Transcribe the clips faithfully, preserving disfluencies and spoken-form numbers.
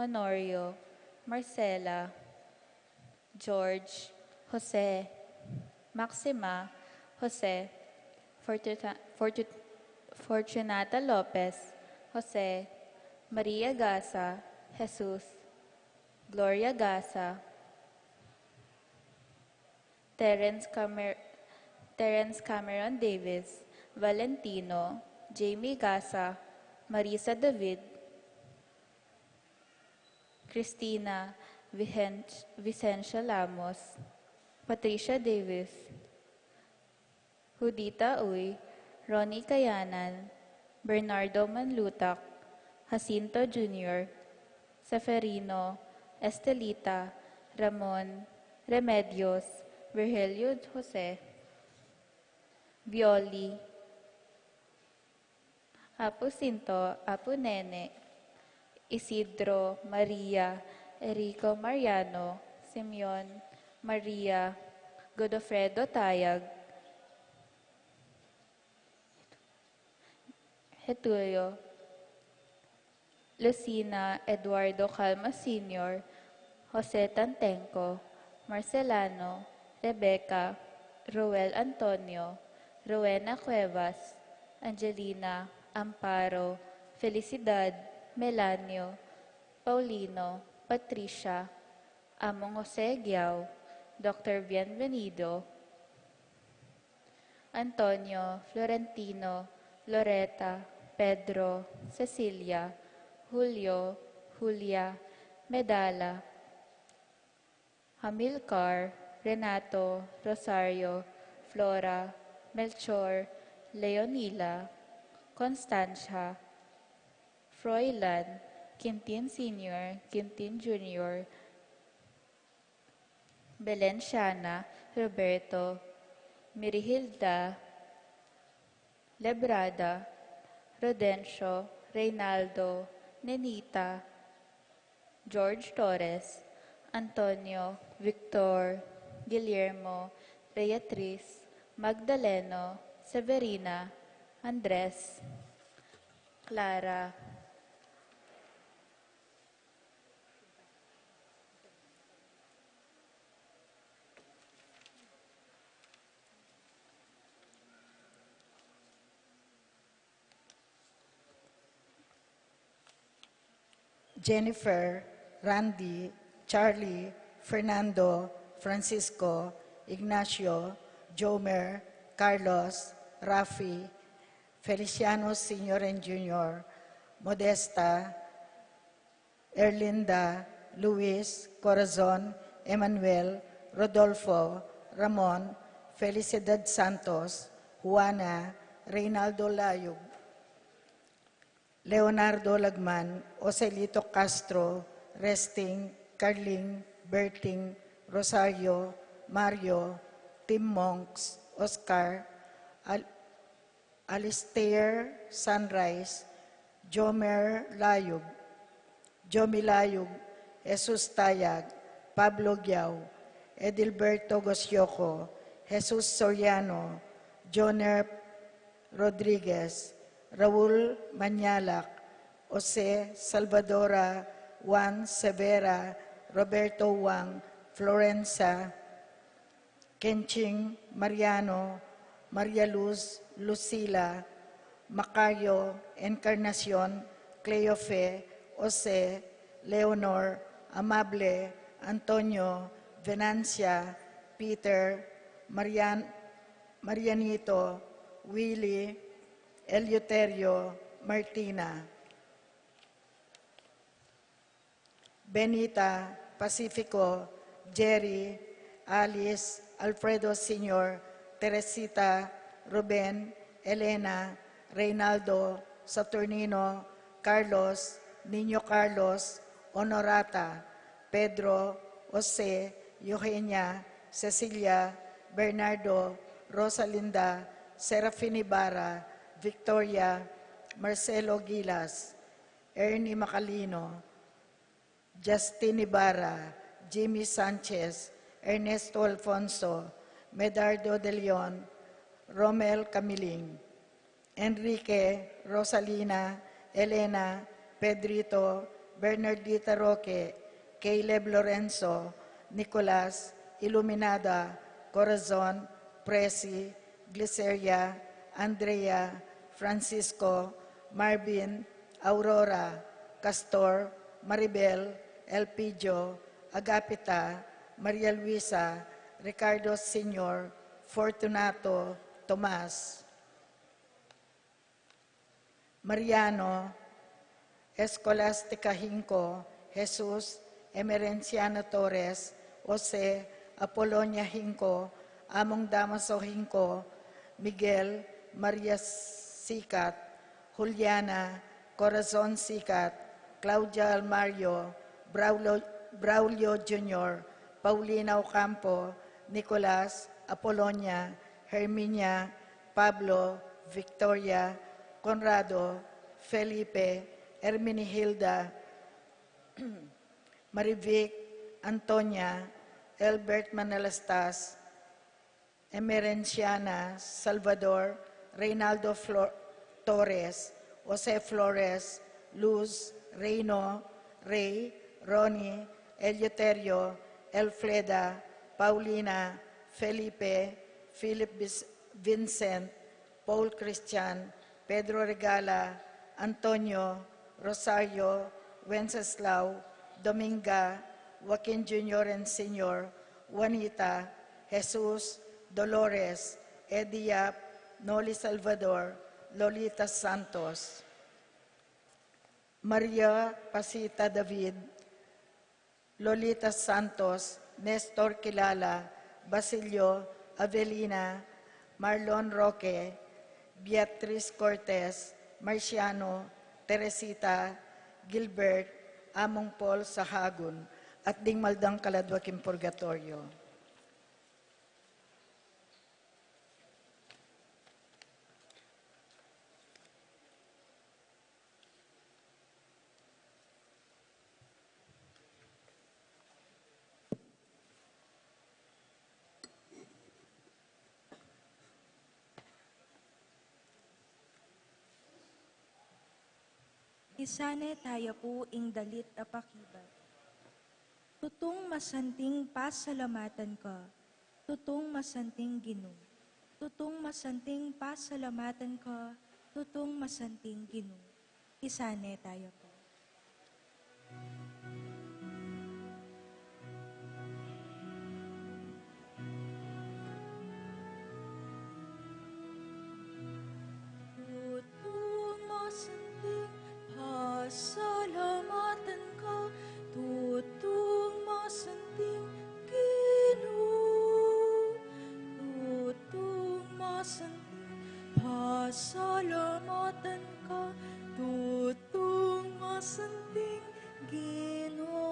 Honorio, Marcela, George, Jose, Maxima, Jose, Fortuna- Fortu- Fortunata Lopez, Jose, Maria Gasa, Jesus, Gloria Gasa, Terence Camer- Terence Cameron Davis, Valentino, Jamie Gasa, Marisa David, Christina Vihen- Vicencio Lamos, Patricia Davis, Judita Uy, Ronnie Kayanan, Bernardo Manlutak, Jacinto Junior, Seferino, Estelita, Ramon, Remedios, Virgilio Jose, Violi, Apu Sinto, Apu Nene, Isidro, Maria, Erico Mariano, Simeon, Maria, Godofredo Tayag, Getulio, Lucina, Eduardo Calma Senior, Jose Tantenco, Marcelano, Rebecca, Roel Antonio, Rowena Cuevas, Angelina, Amparo, Felicidad, Melanio, Paulino, Patricia, Among Jose Aguiao, Doctor Bienvenido, Antonio, Florentino, Loreta, Pedro, Cecilia, Julio, Julia, Medala, Amilcar, Renato, Rosario, Flora, Melchor, Leonila, Constancia, Froilan, Quintin Senior, Quintin Junior, Belenciana, Roberto, Mirihilda, Lebrada, Rodencio, Reynaldo, Nenita, George Torres, Antonio, Victor, Guillermo, Beatriz, Magdaleno, Severina, Andres, Clara, Jennifer, Randy, Charlie, Fernando, Francisco, Ignacio, Jomer, Carlos, Rafi, Feliciano Senior and Junior, Modesta, Erlinda, Luis, Corazon, Emmanuel, Rodolfo, Ramon, Felicidad Santos, Juana, Reynaldo Layug, Leonardo Lagman, Joselito Castro, Resting, Carling, Berting, Rosario, Mario, Tim Monks, Oscar, Al- Alistair Sunrise, Jomer Layug, Jomi Layug, Jesus Tayag, Pablo Giao, Edilberto Gosioco, Jesus Soriano, Joner Rodriguez, Raul Manyalak, Jose Salvadora, Juan Severa, Roberto Wang, Florenza, Kenching, Mariano, Maria Luz, Lucila, Macario, Encarnacion, Cleofe, Jose, Leonor, Amable, Antonio, Venancia, Peter, Marian, Marianito, Willy, Eleuterio, Martina. Benita, Pacifico, Jerry, Alice, Alfredo Senior, Teresita, Ruben, Elena, Reynaldo, Saturnino, Carlos, Niño Carlos, Honorata, Pedro, Jose, Eugenia, Cecilia, Bernardo, Rosalinda, Serafin Ibarra, Victoria, Marcelo Gilas, Ernie Macalino, Justin Ibarra, Jimmy Sanchez, Ernesto Alfonso, Medardo de Leon, Romel Camiling, Enrique, Rosalina, Elena, Pedrito, Bernardita Roque, Caleb Lorenzo, Nicolas, Iluminada, Corazon, Presi, Gliceria, Andrea, Francisco, Marvin, Aurora, Castor, Maribel, Elpidio, Agapita, Maria Luisa, Ricardo Senior, Fortunato, Tomas, Mariano, Escolastica Hinco, Jesus, Emerenciana Torres, Jose, Apolonia Hinco, Among Damaso Hinco, Miguel, Maria Sicat, Juliana, Corazon Sicat, Claudia Almario, Braulio, Braulio Junior, Paulina Ocampo, Nicolas, Apolonia, Herminia, Pablo, Victoria, Conrado, Felipe, Herminihilda, Marivic, Antonia, Elbert Manelastas, Emerenciana, Salvador, Reynaldo Flor-, Torres, Jose Flores, Luz, Reino, Rey, Ronnie, Eleuterio, Elfreda, Paulina, Felipe, Philip Bis-, Vincent, Paul Christian, Pedro Regala, Antonio, Rosario, Wenceslao, Dominga, Joaquin Junior and Senior, Juanita, Jesus, Dolores, Eddie Yap, Noli Salvador, Lolita Santos, Maria Pasita David, Lolita Santos, Nestor Kilala, Basilio, Avelina, Marlon Roque, Beatriz Cortez, Marciano, Teresita, Gilbert, Among Paul Sahagun, at ding maldang kaladwa king purgatorio. Isane taya pu ing dalit a pakibat. Tutung masanting pasalamatan ka, tutung masanting Ginu. Tutung masanting pasalamatan ka, tutung masanting Ginu. Isane taya pu. Tutung masanting pasalamatan ka, tutung masanting Ginu. Tutung masanting pasalamatan ka, tutung masanting Ginu.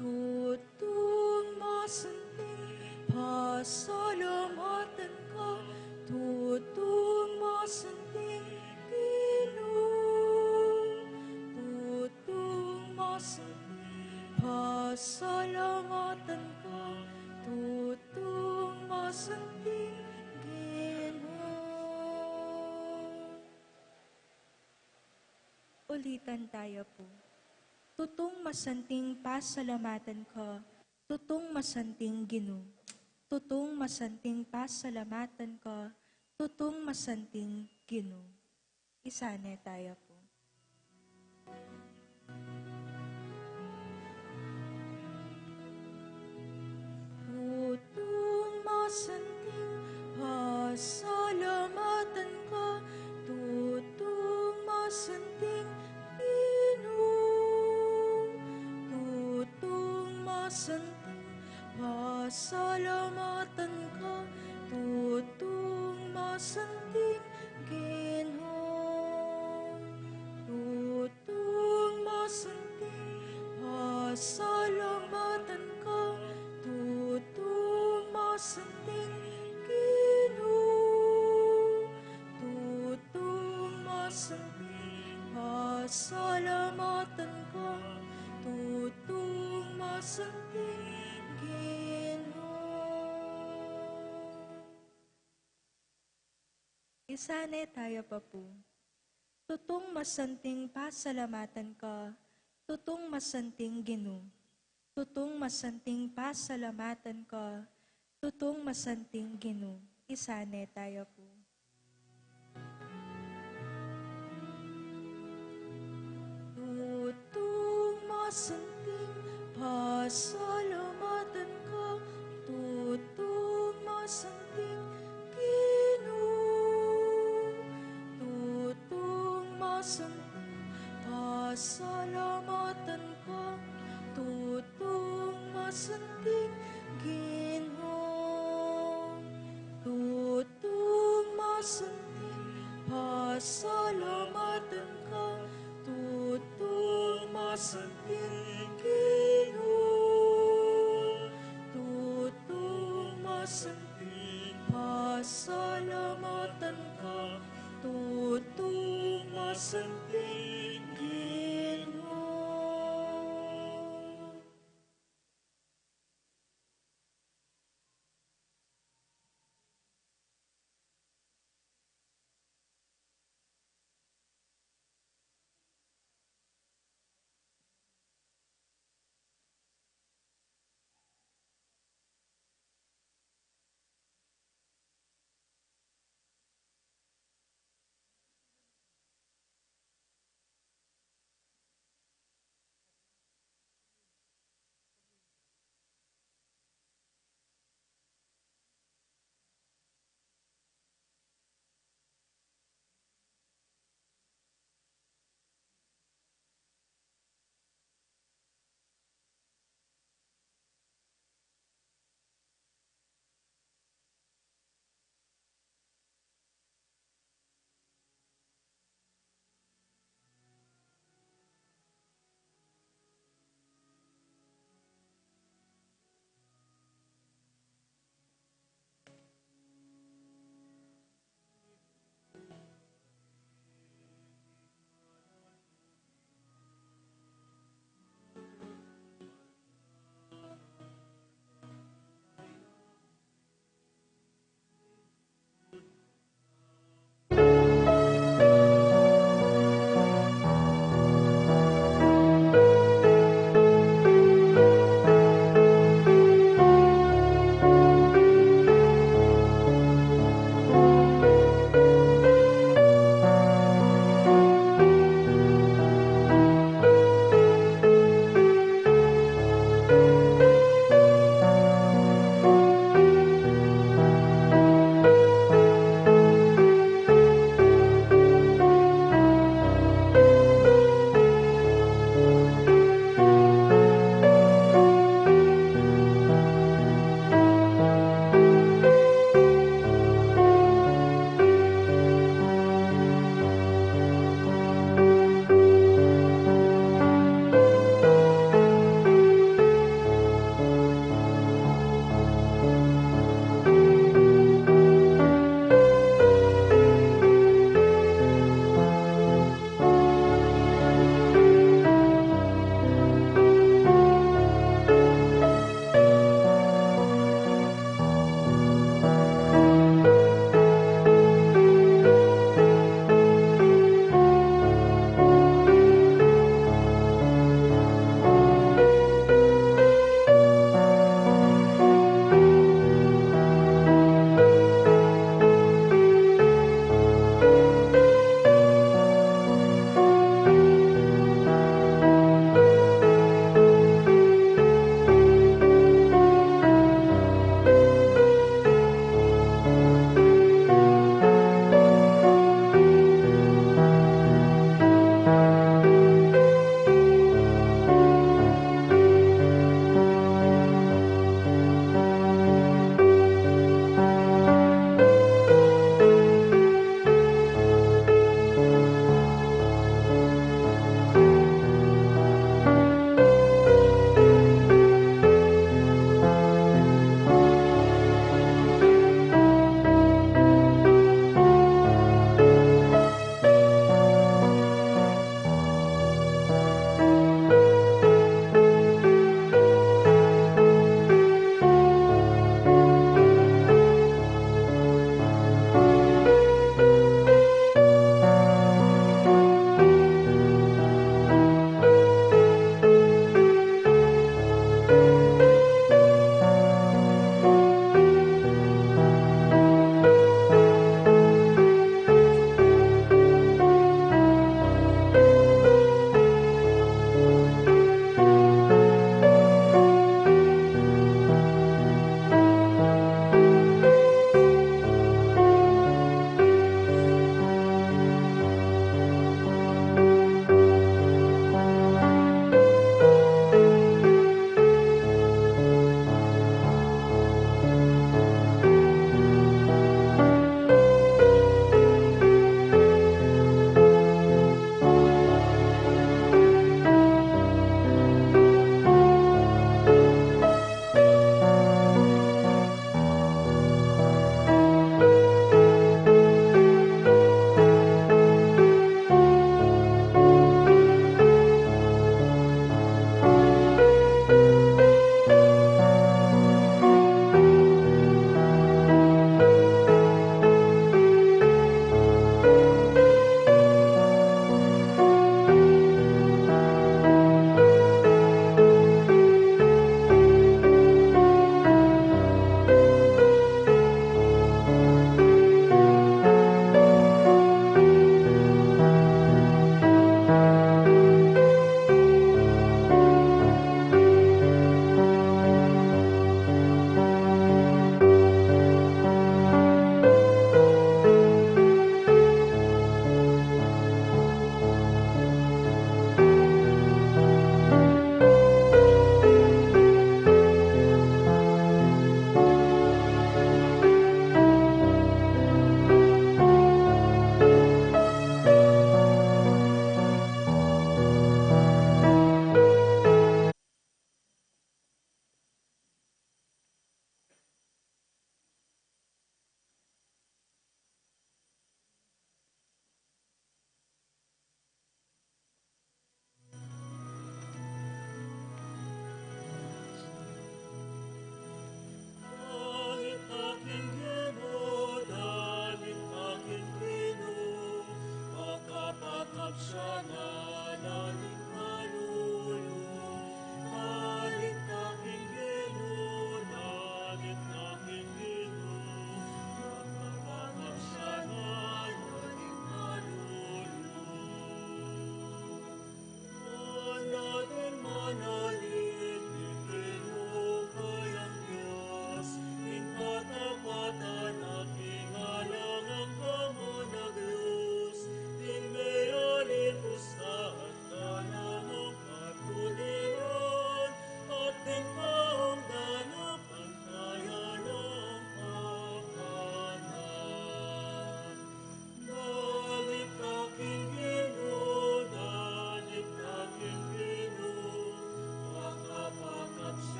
Tutung masanting pasalamatan ka, tutung masanting Ginu. Tutung masanting pasalamatan ka, tutung masanting Ginu. Ulitan taya pu. Tutung masanting pasalamatan ka, tutung masanting Ginu. Tutung masanting pasalamatan ka, tutung masanting Ginu. Isane taya pu. Tutung masanting pasalamatan ka, tutung masanting Ginu. Tutung masanting pasalamatan ka, tutung masanting Ginu. Tutung masanting pasalamatan ka, tutung masanting Ginu. Tutung masanting pasalamatan ka, tutung masanting Ginu. Isane taya pa pu. Tutung masanting pasalamatan ka, tutung masanting Ginu. Tutung masanting pasalamatan ka, tutung masanting Ginu. Isaneta yu pu. Tutung masanting pasalamatan ka, tutung masanting Ginu. Tutung masanting pasalamatan ka, tutung masanting Ginu. Tutung masanting pasalamatan ka, tutung masanting Ginu. Tutung masanting pasalamatan ka, tutung masanting Ginu.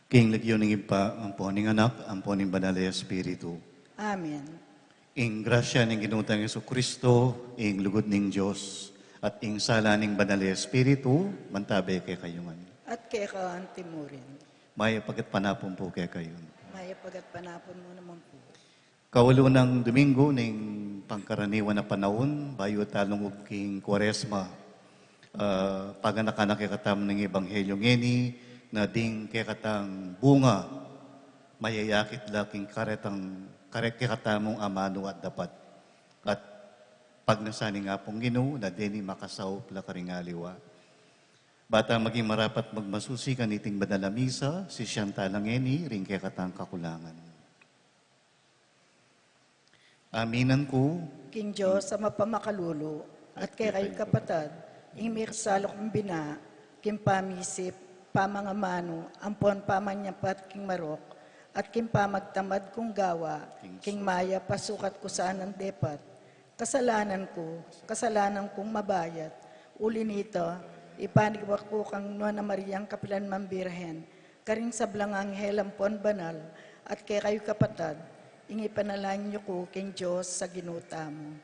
King lagyu ning Ibpa, ampo ning Anak, ampo ning Banal a Espiritu. Amen. Ing grasya ning Ginu tang Jesucristo, ing lugud ning Dios, at ing sala ning Banal a Espiritu, mantabe kekayu ngan. At keka antimurin. Mayap a gatpanapun pu kekayu. Mayap a gatpanapun mu naman pu. Kawalu nang Domingo ning pangkaraniwan a panaun, bayu talungub king Kuaresma. Ah, paganakan na kekatamu ning Ebanghelyo ngeni, na ding kekatang bunga, mayayakit la king karetang, kare-, kekatamung amanu at dapat. At pagnasan ning Apung Ginu, na deni makasaup la karing aliwa. Bata maging marapat magmasusi kaniting banal a misa, sisian tala ngeni, ring kekatang kakulangan. Aminan ku king Dios a mapamakalulu, at kekayu kapatad, ing mirasaluk ming bina, king pamisip, pamangamanu, ampon pamanyapat king marok, at king pamagtamad kung gawa, king mayap a sukat ku sanang depat. Kasalanan ku, kasalanan kung mabayat, uli nita, ipanigwa ku kang Nuan a Mariang kapilan man Birhen, karing sablang anghel ampon banal, at kekayu kapatad, ing ipanalangin yu ku king Dios a Ginu tamu.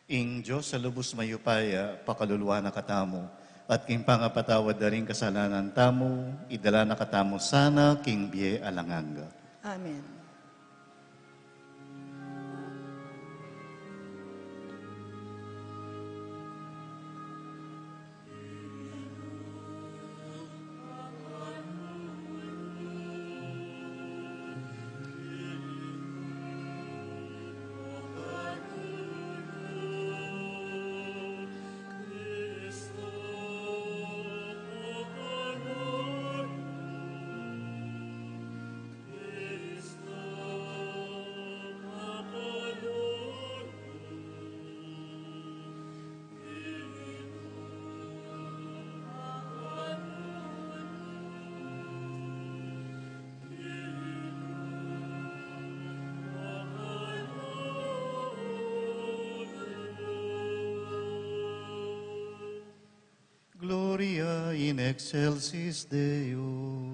Ing Dios a lubus mayupaya, pakaluluan na katamu, at king pangapatawad da ring kasalanan tamu, idala na katamu sana king bie alang angga. Amen. Gloria in excelsis Deo.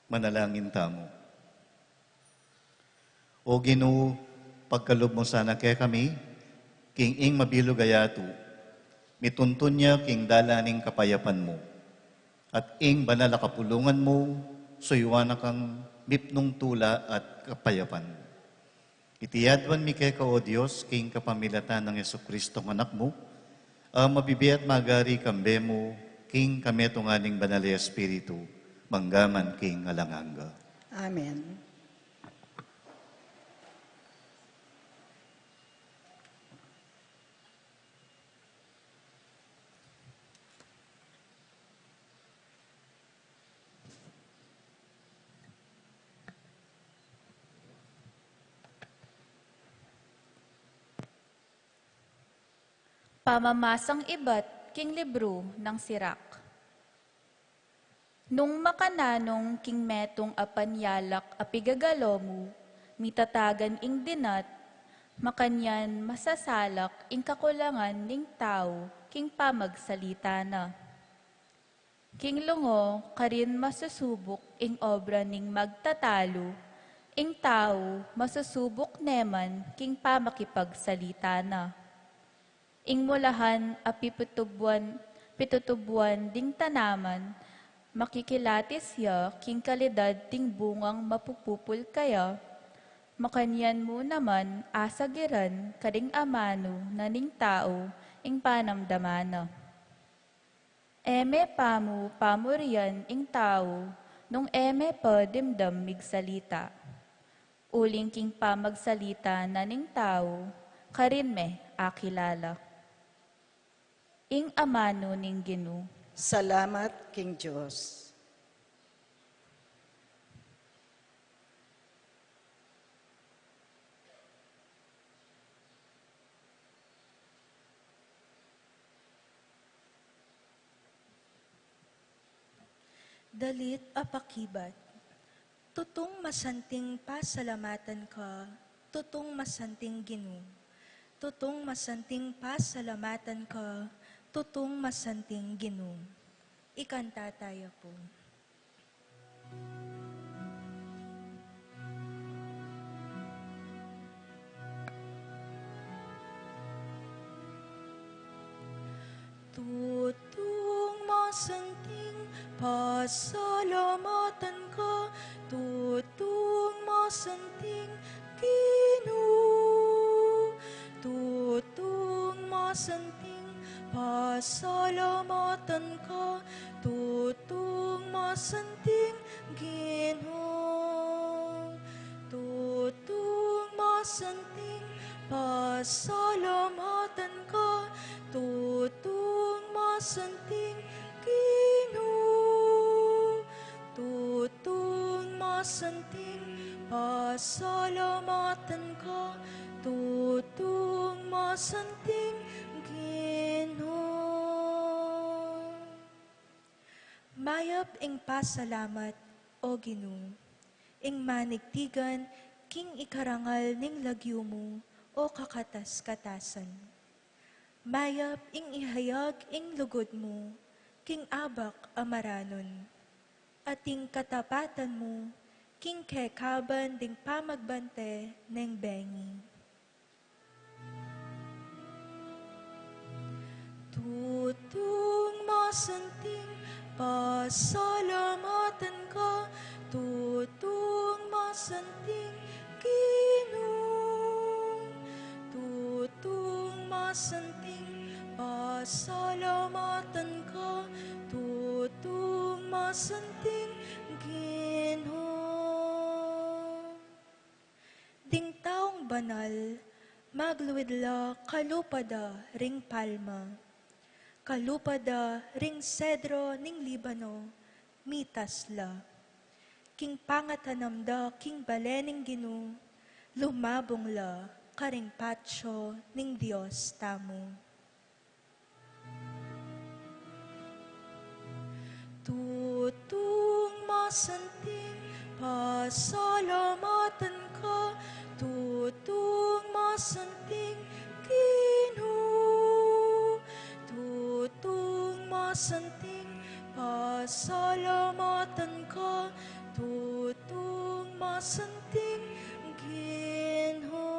Manalangin tamu. O Ginu, pagkalub mu sana kekami, king ing mabilug a yatu, mituntun ya king dalan ning kapayapan mu, at ing banal a kapulungan mu, suyuan na kang mipnung tula at kapayapan. Iti aduan mi keka, o Dios, king kapamilatan nang Jesucristo, Anak mu, a mabibie at magari kambe mu, king kametungan ning Banal a Espiritu, mangga man king alang angga. Amen. Pamamasang ibat king libru nang Sirak. Nung makananung king metung a panyalak a pigagalo mu, mitatagan ing dinat, makanyan masasalak ing kakulangan ning tau king pamagsalita na. King lungo, karin masusubuk ing obra ning magtatalu, ing tau masusubuk ne man king pamakipagsalita na. Ing mulahan a pipitubuan, pitutubuan ding tanaman, makikilatis ya king kalidad ding bungang mapupupul kaya, makanyan mu naman asagiran karing amanu na ning tau ing panamdaman na. E me pamu pamurian ing tau nung e me pa dimdam migsalita. Uling king pamagsalita na ning tau, karin me akilala. Ing amanu ning Ginu. Salamat king Dios. Dalit a pakibat. Tutung masanting pasalamatan ka, tutung masanting Ginu. Tutung masanting pasalamatan ka, tutung masanting Ginu. Ikanta taya pu. Tutung masanting pasalamatan ka, tutung masanting Ginu. Tutung masanting pasalamatan ka, tutung masanting Ginu. Tutung masanting pasalamatan ka, tutung masanting Ginu. Tutung masanting pasalamatan ka, tutung masanting Ginu. Mayap ing pasalamat, O Ginu, ing manigtigan king ikarangal ning lagyu mu, o kakatas-katasan. Mayap ing ihayag ing lugud mu king abak a maranun, at ing katapatan mu king kekaban ding pamagbante neng bengi. Tutung masanting pasalamatan ka, tutung masanting Ginu. Tutung masanting pasalamatan ka, tutung masanting Ginu. Ding taung banal, magluid la kalupa da ring palma, kalupa da ring sedro ning Libano, mitas la. King pangatanam da king bale ning Ginu, lumabung la karing patio ning Dios tamu. Tutung masanting pasalamatan ka, tutung masanting Ginu. Tutung masanting pasalamatan ka, tutung masanting Ginu.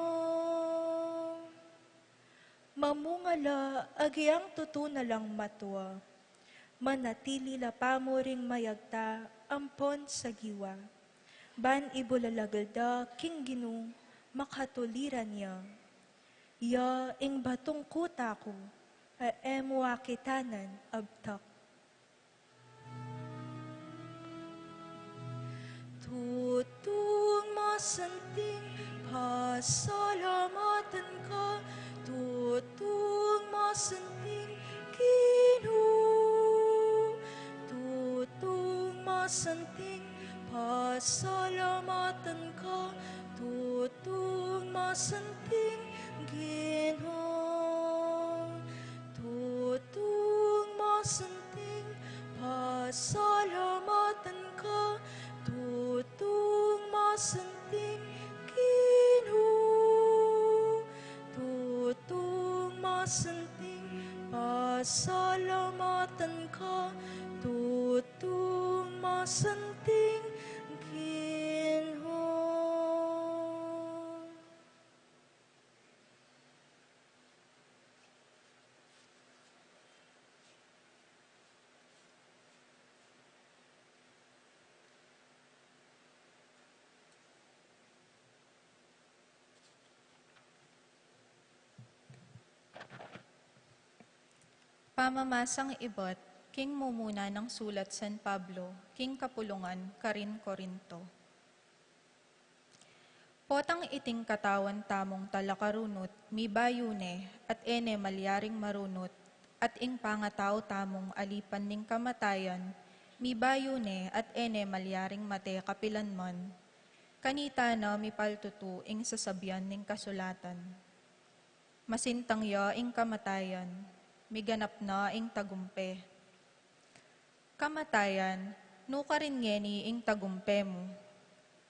Mamunga la agyang tutu na lang matua. Manatili la pamu ring mayagta ampon sagiwa. Ban ibulalagul da king Ginu, makatuliran ya. Ya ing batung kuta ku, a e mu akitanan abtak. Tutung masanting pasalamatan ka, tutung masanting Ginu. Tutung masanting pasalamatan ka, tutung masanting Ginu. Masanting, pasalamatan ka, tutung masanting Ginu. Tutung masanting, pasalamatan ka, tutung masanting Ginu. Pamamasang ibat king mumuna nang sulat San Pablo king kapulungan karin Corinto. Potang iting katawan tamung talakarunut, mibayu ne, at e ne malyaring marunut, at ing pangatau tamung alipan ning kamatayan, mibayu ne, at e ne malyaring mate kapilanman. Kanita na mipaltutu ing sasabian ning kasulatan. Masintang ya ing kamatayan, miganap na ing tagumpe. Kamatayan, nukarin ngeni ing tagumpe mu?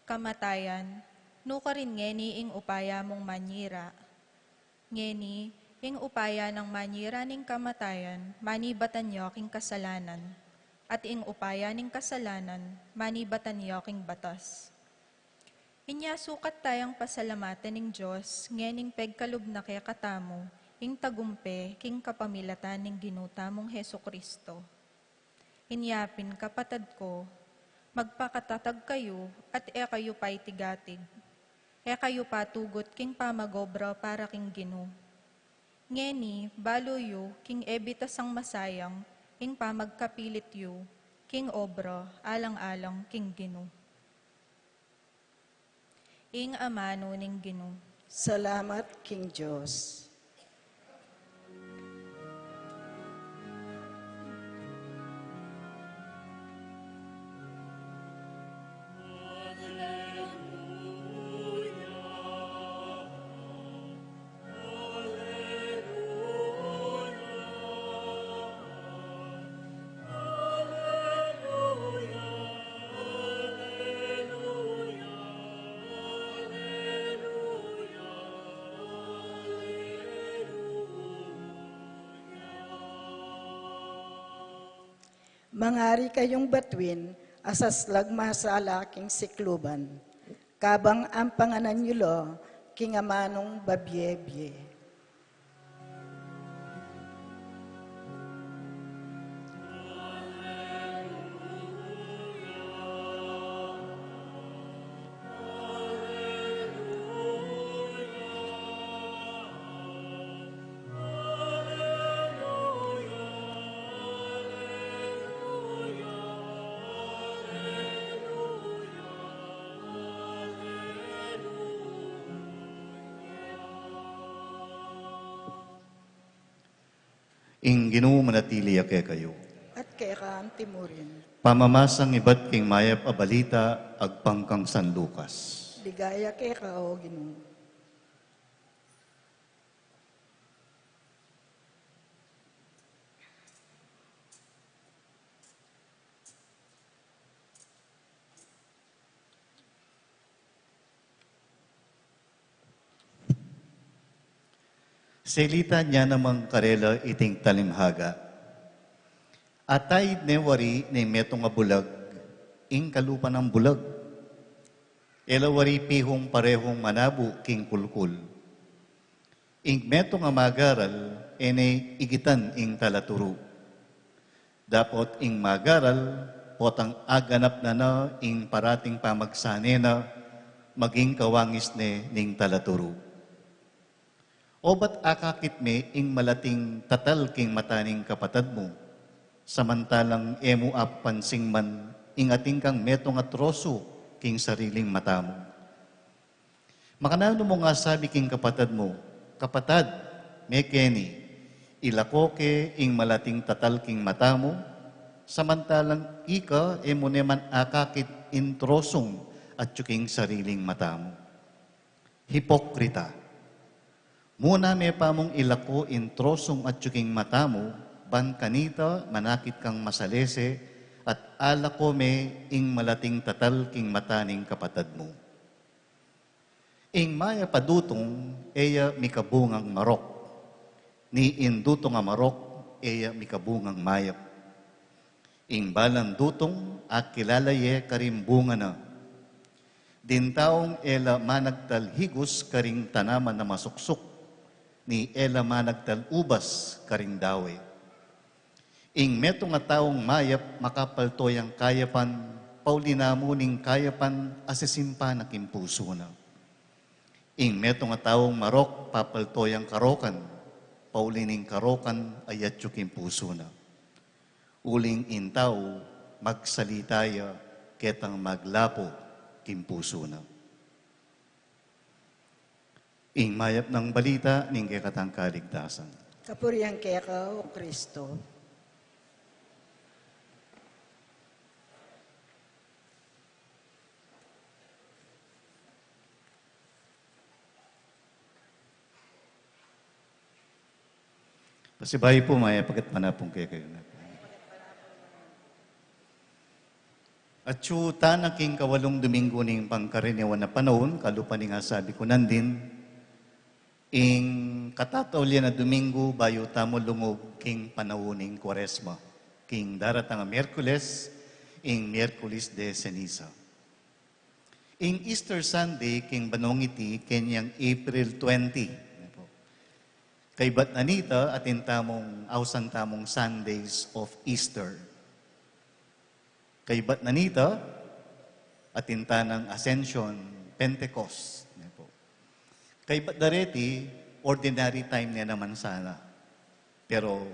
Kamatayan, nukarin ngeni ing upaya mung manyira? Ngeni, ing upaya nang manyira ning kamatayan, manibatan ya king kasalanan, at ing upaya ning kasalanan, manibatan ya king batas. Inya sukat tayang pasalamatan ning Dios, ngening pegkalub na kekatamu ing tagumpe king kapamilatan ning Ginu tamung Jesu-Cristo. Inya pin, kapatad ku, magpakatatag kayu at e kayu paitigatig. E kayu patugut king pamag-obra para king Ginu. Ngeni, balu yu king e bitasang masayang ing pamagkapilit yu king obra alang-alang king Ginu. Ing amanu ning Ginu. Salamat king Dios. Mangari kayung batuin a saslag masala king sikluban, kabang ampanganan yu la king amanung babie-bie. Ing Ginu manatili ya kekayu. At keka antimurin. Pamamasang ibat king mayap a balita agpang kang San Lucas. Ligaya keka, o Ginu. Selita nya naman karela iting talimhaga. Ataid ne wari ning metung a bulag ing kalupa nang bulag. E la wari pihung parehung manabu king kulkul. Ing metung a magaral, e ne igitan ing talaturu. Dapot ing magaral, potang aganap na na ing parating pamagsane na, maging kawangis ne ning talaturu. Obat akakit me ing malating tatal king mata ning kapatad mu, samantalang e mu apapansin man ing atin kang metung a trosu king sariling mata mu. Makananu mung asabi king kapatad mu, "Kapatad, me keni, ilako ke ing malating tatal king mata mu," samantalang ika e mu ne man akakit ing trosung atyu king sariling mata mu? Hipokrita! Muna me pa mung ilako ing trosung atyu king mata mu, Ban kanita, manakit kang masalese, at alako me ing malating tatal king mata ning kapatad mu. Ing mayap a dutung, e ya mikabungang marok, ni ing dutung a marok, e ya mikabungang mayap. Ing balang dutung, akilala ye karing bunga na. Ding taung e la managtal higus karing tanaman a masuksuk, ni e la managtal ubas karing dawe. Ing metung a taung mayap makapalto yang kayapan, pauli na mu ning kayapan a sisimpan na king pusu na. Ing metung a taung marok papalto yang karokan, pauli ning karokan a yatyu king pusu na. Uling ing tau magsalita ya ketang maglapo king pusu na. Ing mayap nang balita ning kekatang kaligtasan. Kapurian keka, O Kristo. Pasibayu pu, mayap a gatpanapun kekayu ngan. Atyu tana king kawalung Domingo ning pangkaraniwan a panaun, kalupa ning asabi ku nandin, ing katataulian a Domingo bayu tamu lungub king panaun ning Kuaresma, king daratang a Miyerkules, ing Miyerkules de Ceniza. Ing Easter Sunday king banua iti kenyang April twenty. Kaybat na nita, atin tamung, ausan tamung Sundays of Easter. Kaybat na nita, atin tanang Ascension, Pentecost. Kaybat dareti, ordinary time ne naman sana. Pero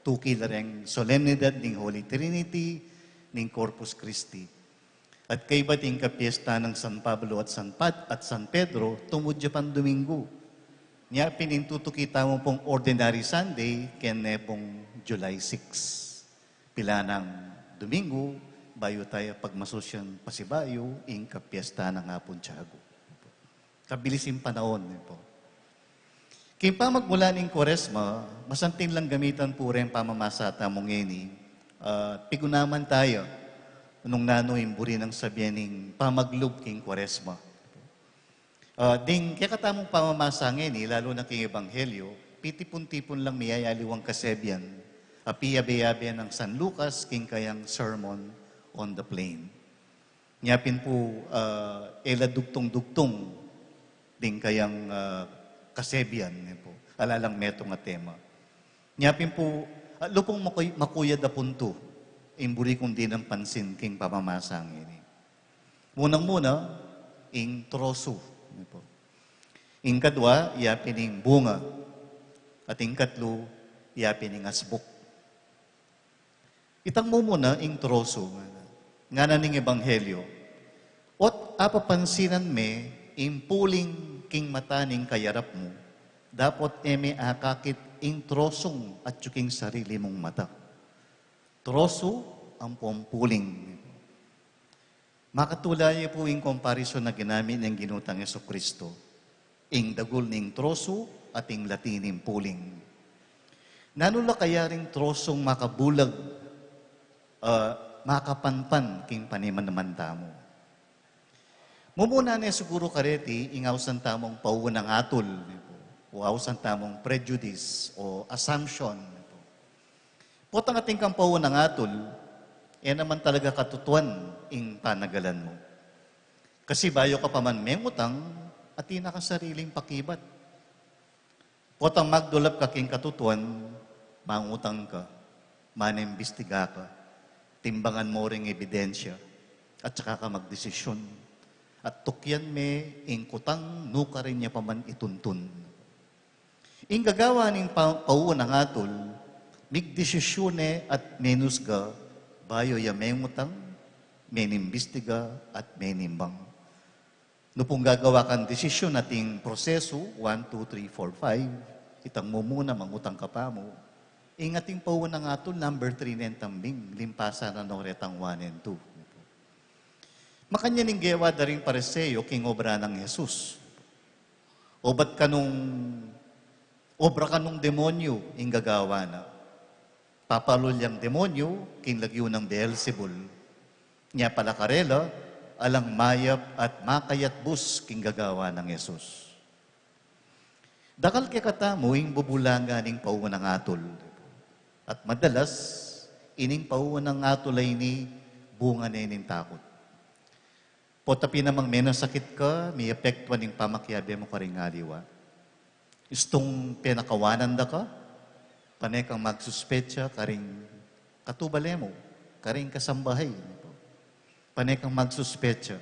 tuki la reng solemnidad ning Holy Trinity, ning Corpus Christi. At kaybat ing kapiesta nang San Pablo at San Pad-, at San Pedro, tumud ya pang Domingo. Nya pin ing tutuki tamu pung Ordinary Sunday, kene pung July six. Pilanang Domingo, bayu taya pagmasusyan pasibayu ing kapiesta nang Apung Tiago. Kabilis ing panaun, e pu. King pamagmula ning Kuaresma, masanting lang gamitan pu reng pamamasa tamu ngeni, ah, pigunaman taya nung nanu ing buri nang sabian ning pamaglub king Kuaresma. Ah, ding kekatamung pamamasa ngeni, lalu na king Ebanghelyo, pitipun-tipun lang miyayaliwang kasebian a piyabe-yabe nang San Lucas king kayang Sermon on the Plain. Nya pin pu, ah, e la dugtung-dugtung ding kayang, ah, kasebian, ne pu. Ala lang metung a tema. Nya pin pu, ah, lupung makuy-, makuyad a puntu ing buri kung dinan pansin king pamamasa ngeni. Munang-muna, ing trosu, ne pu. Ing kadua, ya pin ing bunga. At ing katlu, ya pin ing asbuk. Itang mu muna ing trosu, ngana ning Ebanghelyo. Ot apapansinan me ing puling king mata ning kayarap mu, dapot e me akakit ing trosung atyu king sarili mung mata. Trosu ampo ing puling. Makatula ye pu ing comparison a ginamit ning Ginu tang Jesucristo, ing dagul ning trosu at ing lati ning puling. Nanu la kaya ring trosung makabulag, ah, makapanpan king panimanman tamu? Mumuna ne siguru kareti ing ausan tamung paunang atul, o ausan tamung prejudice o assumption. Potang atin kang paunang atul, e naman talaga katutuan ing panagalan mu. Kasi bayu ka pa man mengutang, atin na kang sariling pakibat. Potang magdulap ka king katutuan, mangutang ka, manimbistiga ka, timbangan mu ring ebidensya, at saka ka magdesisyun. At tukyan me ing kutang nukarin ya pa man ituntun. Ing gagawan ning pa-, paunang atul, migdesisyun ne at menusga, bayu ya mengutang, menimbistiga, at menimbang. Nung gagawa kang desisyun, atin prosesu, one, two, three, four, five, itang mumuna, mangutang ka pa mu. Ing atin paunang atul, number three nen tambing, limpasan na no retang one and two. Makanyan ing gewa da ring Pariseo king obra nang Jesus. Obat kanung, obra kanung demonyu ing gagawa na. Papalul yang demonyu king lagyu nang Beelzebul. Nya pala karela, alang mayap at makayatbus king gagawan nang Jesus. Dakal kekatamu ing bubulagan ning paunang atul. At madalas, ining paunang atul a ini bunga ne ning takut. Potang pin namang menasakit ka, miapektuan ing pamakiabe mu karing aliwa. Istung penakawanan da ka, pane kang magsuspetsa karing katubale mu, karing kasambahay. Pane kang magsuspetsa.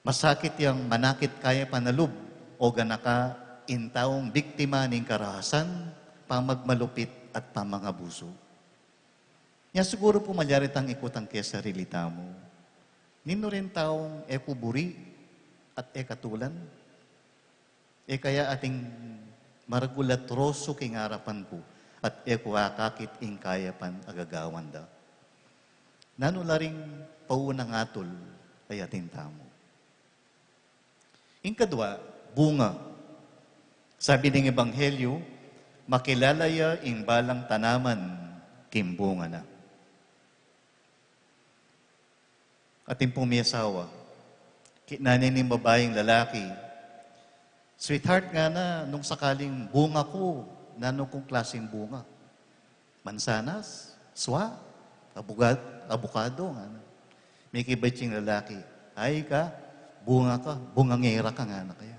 Masakit yang manakit kayapan a lub, o ganaka ing taung biktima ning karahasan, pamagmalupit at pamangabusu. Nya siguru pu malyari tang ikutang kesarili tamu, ninu ring taung e ku buri at e katulan? E kaya ating maragul at roso king arapan ku at e ku akakit ing kayapan a gagawan da? Nanu la ring paunang atul a atin tamu? Ing kadwa, bunga. Sabi ning Ebanghelyo, makilala ya ing balang tanaman king bunga na. Atin pung miyasawa, kitnan ne ning babaing lalaki, "Sweetheart," ngana, "nung sakaling bunga ku, nanu kung klaseng bunga? Mansanas, swa, abugad-, abukado," ngana. Mikibat ing lalaki, "Ay ka, bunga ka, bungangera ka," ngana kaya.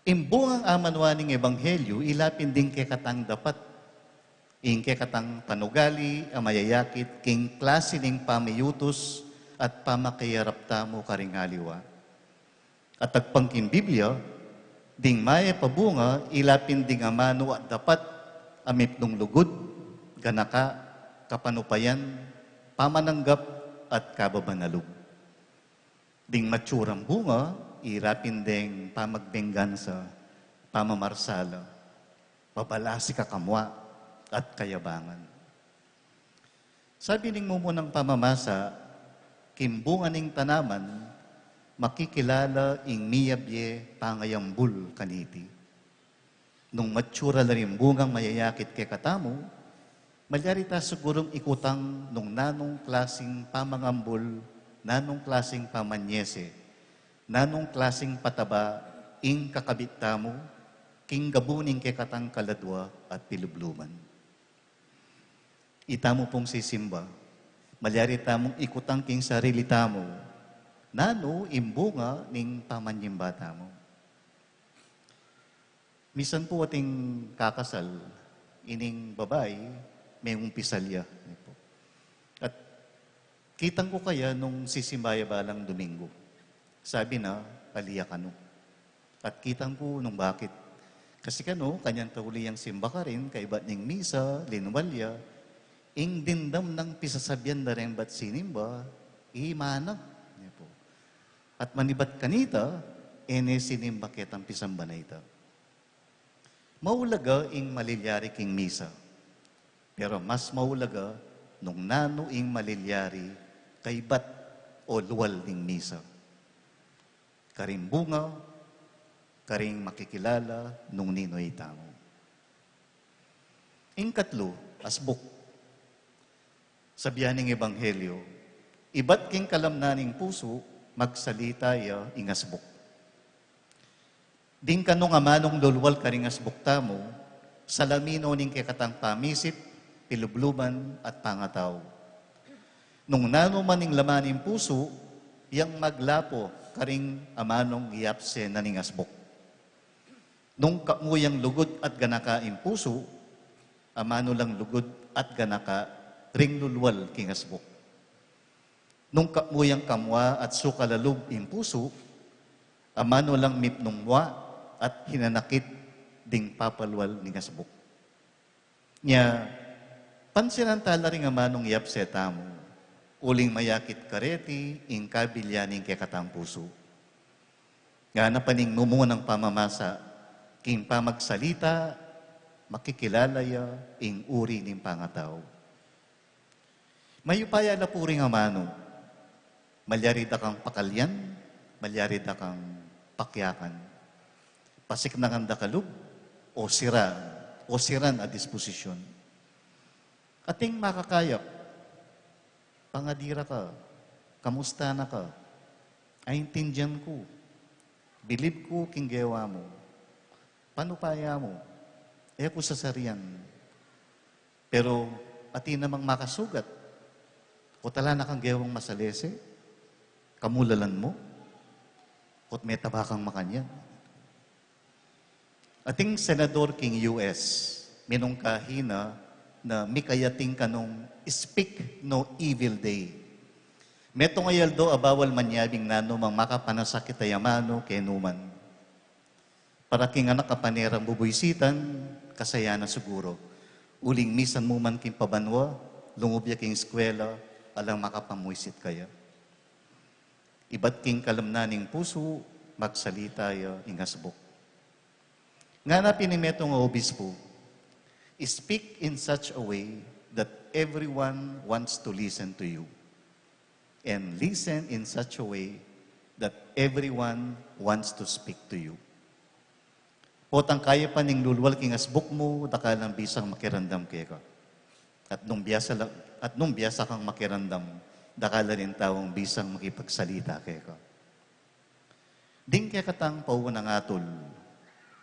Ing bungang amanuan ning Ebanghelyo, ila pin ding kekatang dapat, ing kekatang panugali a mayayakit king klase ning pamiyutus at pamakiyarap tamu karing aliwa. At agpang king Biblia, ding mayap a bunga, ila pin ding amanu at dapat a mipnung lugud, ganaka, kapanupayan, pamananggap, at kababan a lub. Ding matsurang bunga, ira pin deng pamagbenggansa, pamamarsala, pabalasik a kamua, at kayabangan. Sabi ning mumunang pamamasa, king bunga ning tanaman, makikilala ing miyabie pangayambul kaniti. Nung matsura la ring bungang mayayakit kekatamu, malyari ta sigurung ikutang nung nanung klasing pamangambul, nanung klasing pamanyese, nanung klasing pataba ing kakabit tamu, king gabu ning kekatang kaladua at pilubluban. Itamu pung sisimba, malyari tamung ikutang king sarili tamu, nanu ing bunga ning pamanyimba tamu. Misan pu ating kakasal, ining babai, mengumpisal ya, ne pu. At kitang ku kaya nung sisimba ya balang Domingo. Sabi na, ali ya kanu. At kitang ku nung bakit. Kasi kanu, kanyan tauli yang simba karin, kaibat ning misa, linwal ya, ing dimdam nang pisasabian da reng bat sinimba, i manang, ne pu. At manibat kanita, e ne sinimba ketang pisamban a ita. Maulaga ing malilyari king misa, pero mas maulaga nung nanu ing malilyari kaibat o lual ning misa. Karing bunga, karing makikilala nung ninu itamu. Ing katlu, asbuk. Sabian ning Ebanghelyo, ibat king kalamnan ning pusu, magsalita ya ing asbuk. Ding kanung amanung lulwal karing asbuk tamu, salamin no ning kekatang pamisip, pilubluban, at pangatau. Nung nanu man ing laman ning pusu, yang maglapo karing amanung yapse na ning asbuk. Nung kamu yang lugud at ganaka ing pusu, amanu lang lugud at ganaka ring lulwal king asbuk. Nung kamu yang kamua at sukal a lub ing pusu, amanu lang mipnung mua at hinanakit ding papalwal ning asbuk. Nya, pansinan tala ring amanung yapse tamu, uling mayakit kareti ing kabilyan ning kekatang pusu. Ngana pa ning mumunang pamamasa, king pamagsalita, makikilala ya ing uri ning pangatau. Mayupaya la pu ring amanu, malyari da kang pakalyan, malyari da kang pakyakan. Pasiknangan da ka lub, o sira, o siran a disposisyon. Ating makakayak, pangadira ka, kamusta na ka, aintindian ku, bilib ku king gewa mu, panupaya mu, e ku sasarian. Pero atin namang makasugat, o tala na kang gewang masalese, kamulalan mu, o metaba kang makanyan. Ating senador king U S, minungkahi na na mikayating kanung Speak No Evil Day. Metung a aldo a bawal manyabing nanumang makapanasakit a amanu kenu man. Para king anak a pane rang bubuisitan, kasaya na siguru. Uling misan mu man king pabanua, lungub ya king eskwela, alang makapamuisit kaya. Ibat king kalamnan ning pusu, magsalita ya ing asbuk. Ngana pin ning metung a obispu, "Speak in such a way that everyone wants to listen to you. And listen in such a way that everyone wants to speak to you." Potang kaya pa ning lulwal king asbuk mu, dakal lang bisang makiramdam keka. At nung biasa la-, at nung biasa kang makiramdam, dakal la ring taung bisang makipagsalita keka. Ding kekatang paunang atul,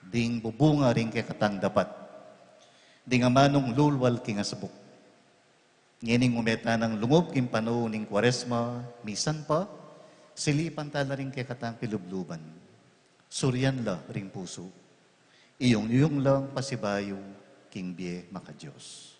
ding bubunga ring kekatang dapat, ding amanung lulwal king asbuk. Ngening ume tanang lungub king panaun ning Kuaresma, misan pa, silipan tala ring kekatang pilubluban. Surian la ring pusu. Iyung-iyung lang pasibayu king bie maka-Dios.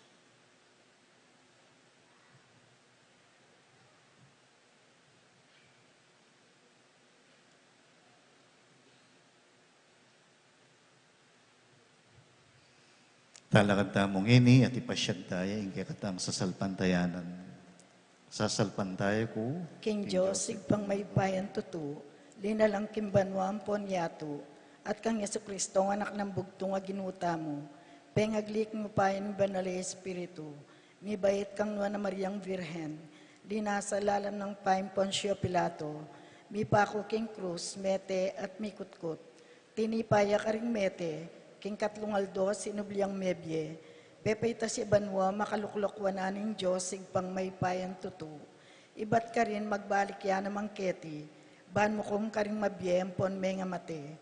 Talakad tamu ngeni at ipasyag taya ing kekatang sasalpantayanan. Sasalpantaya ku king Dios, Ibpang mayupayang tutu, linalang king banua ampon yatu, at kang Jesucristo a Anak nang bugtung a Ginu tamu, pengagli king upaya ning Banal a Espiritu, mibait kang nuan a Mariang Virgen, linasa lalam nang pahing Poncio Pilato, mipaku king krus, mete at mikutkut. Tinipa ya karing mete, king katlung aldo sinubli yang mebie, pepaitas ya banua, makaluklok wanan ning Dios Ibpang mayupayang tutu. Ibat karin magbalik ya naman keti, ban mukum karing mabie ampon mengamate.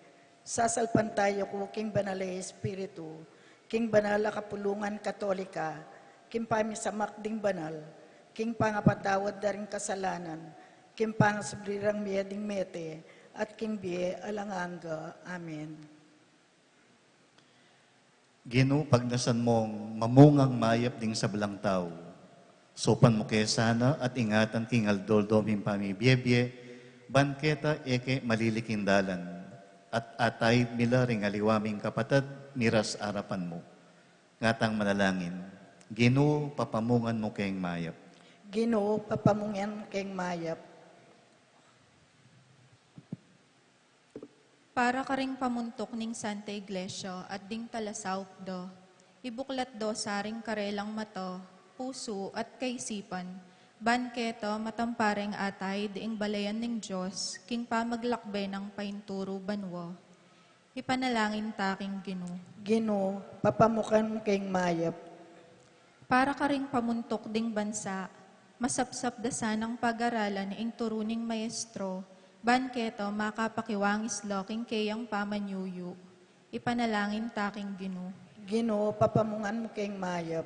Sasalpantaya ku king Banal a Espiritu, king banal a kapulungan Katolika, king pamisamak ding banal, king pangapatawad da ring kasalanan, king pangasubli rang mie ding mete, at king bie alang angga. Amen. Ginu, pagnasan mung mamungang mayap ding sablang tau. Saupan mu ke sana at ingatan king aldo-aldo ming pamibiebie, ban keta e ke malili king dalan, at ataid mi la ring aliwa ming kapatad, miras arapan mu. Ngatang manalangin, Ginu, papamungan mu keng mayap. Ginu, papamungan keng mayap. Para karing pamuntuk ning Santa Iglesia at ding talasaup da, ibuklat do sa ring karelang mata, pusu, at kaisipan, ban keta matampareng ataid ing balayan ning Dios, king pamaglakbe nang painturu banua. Ipanalangin ta king Ginu. Ginu, papamungan mu keng mayap. Para karing pamuntuk ding bansa, masapsap da sanang pagaralan ing turu ning maestro, ban keta makapakiwangis la king keyang pamanyuyu. Ipanalangin ta king Ginu. Ginu, papamungan mu keng mayap.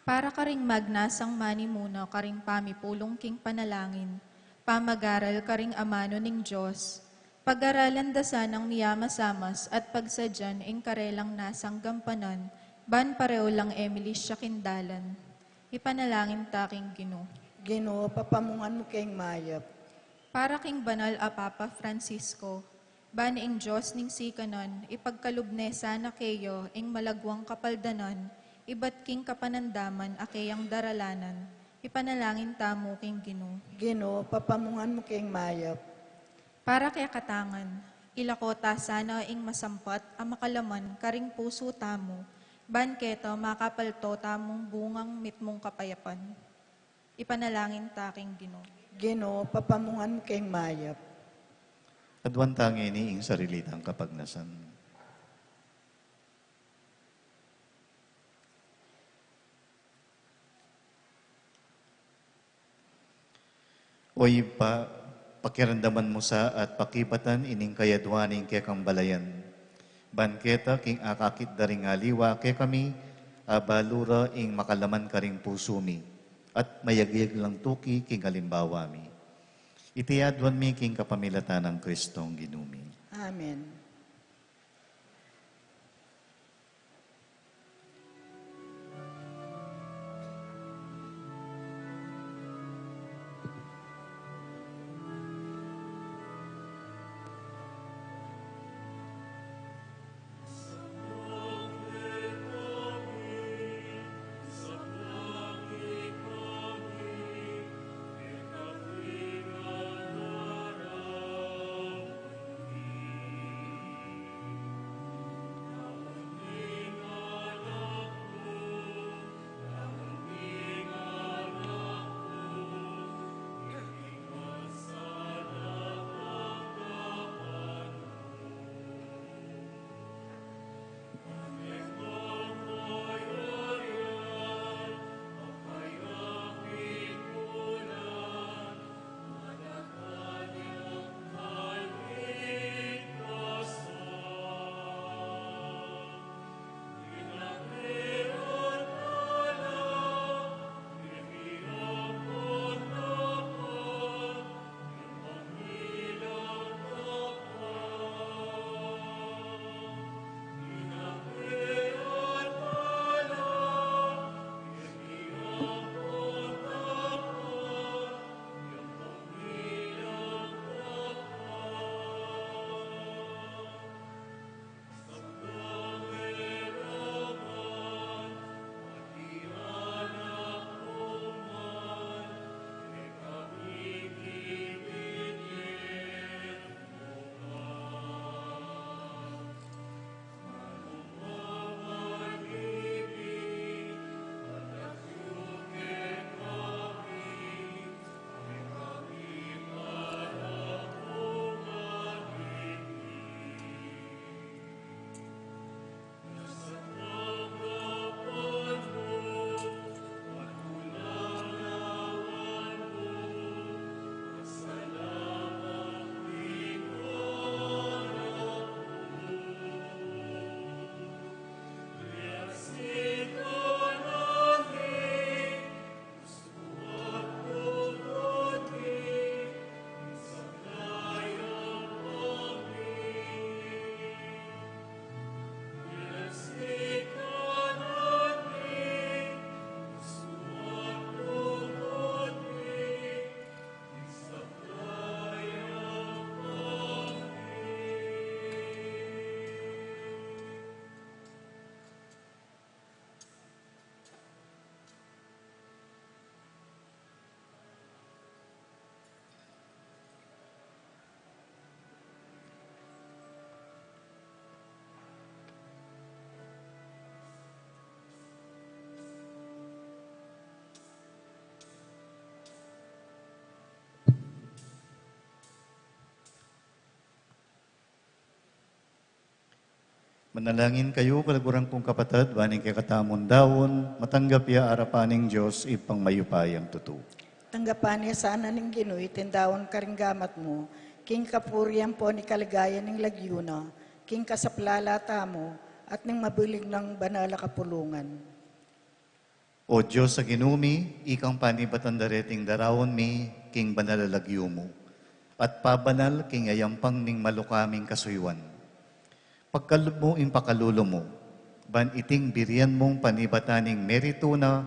Para karing magnasang manimuna karing pamipulung king panalangin, pamagaral karing amanu ning Dios, pagaralan da sanang miyamasamas at pagsadyan ing karelang nasang gampanan, ban pareu lang e milisya king dalan. Ipanalangin ta king Ginu. Ginu, papamungan mu keng mayap. Para king banal a Papa Francisco, ban ing Dios ning sikanan, ipagkalub ne sana keya ing malagwang kapaldanan, ibat king kapanandaman a keyang daralanan, ipanalangin tamu king Ginu. Ginu, papamungan mu keng mayap. Para kekatangan, ilako ta sana ing masampat a makalaman karing pusu tamu, ban keta makapalto tamung bungang mitmung kapayapan. Ipanalangin ta king Ginu. Ginu, papamungan mu keng mayap. Aduan ta ngeni ing sarili tang kapagnasan. O Ibpa, pakiramdaman mu sa at pakibatan ining kayadwa ning kekang balayan. Ban keta king akakit da ring aliwa kekami, abalu ra ing makalaman karing pusu mi, at mayagyag lang tuki king alimbawa mi. Iti adwan mi king kapamilatan nang Kristong Ginu mi. Amen. Manalangin kayu, kaluguran kung kapatad, ban ing kekatamung daun, matanggap ya arapan ning Dios, Ibpang mayupayang tutu. Tanggapan na sana ning Ginu iting daun karing gamat mu, king kapurian ampon king kaligayan ning lagyu na, king kasaplalan tamu, at ning mabilug nang banal a kapulungan. O Dios a Ginu mi, ikang panibatan da reting daraun mi king banal a lagyu mu, at pabanal king ayampang ning maluka ming kasuyuan. Pagkalub mu ing pakalulu mu, ban iting birian mung panibatan ning meritu na,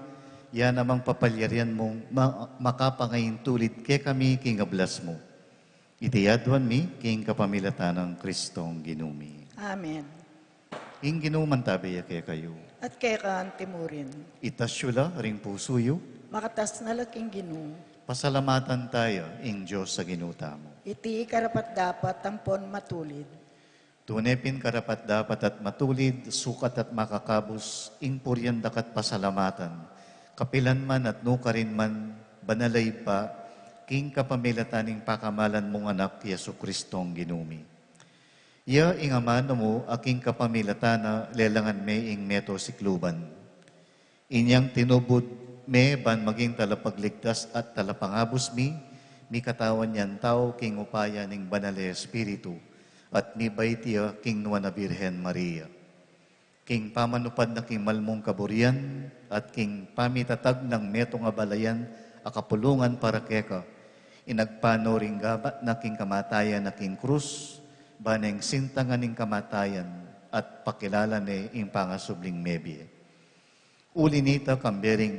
ya namang papalyarian mung ma-, makapangaintulid kekami king ablas mu. Iti adwan mi king kapamilatan nang Kristong Ginu mi. Amen. Ing Ginu mantabe ya kekayu. At keka anti mu rin. Itas yu la ring pusu yu. Makatas na la king Ginu. Pasalamatan taya ing Dios a Ginu tamu. Iti karapat-dapat ampon matulid. Tune pin karapat-dapat at matulid, sukat at makakabus, ing purian daka't pasalamatan, kapilan man at nukarin man, banal a Ibpa, king kapamilatan ning pakamalan mung Anak, Jesu-Kristong Ginu mi. Iya ing amanu mu, a king kapamilatan na lelangan me ing meto sikluban. Inyang tinubud me ban maging talapagligtas at talapangabus mi, Mikatawan yang tau king upaya ning Banal a Espiritu, at mibait ya king nuan a Birhen Maria. King pamanupad na king mal mung kaburian, at king pamitatag nang metung a balayan a kapulungan para keka, inagpanu ring gabat na king kamatayan na king krus, ba neng sintangan ing kamatayan, at pakilala ne ing pangasubling mebie. Uli nita, kambe ring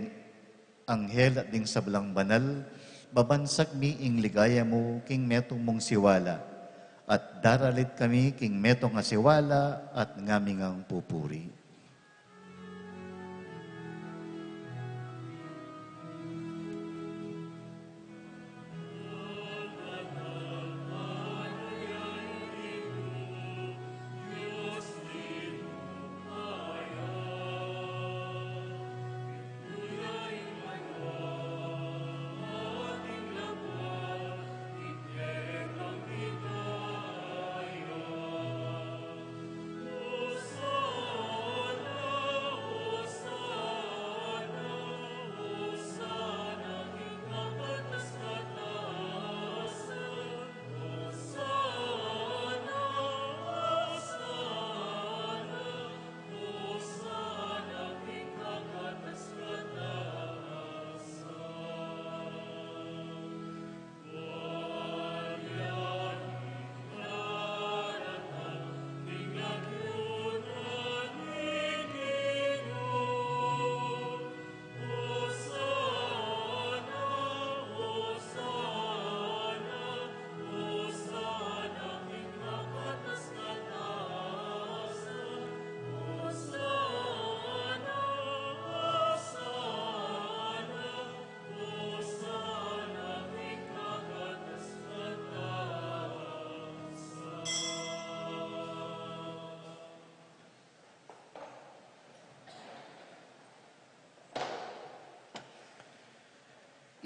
anghel at ding sablang banal, babansag mi ing ligaya mu king metung mung siwala, at daralit kami king metung a siwala at ngaming pupuri.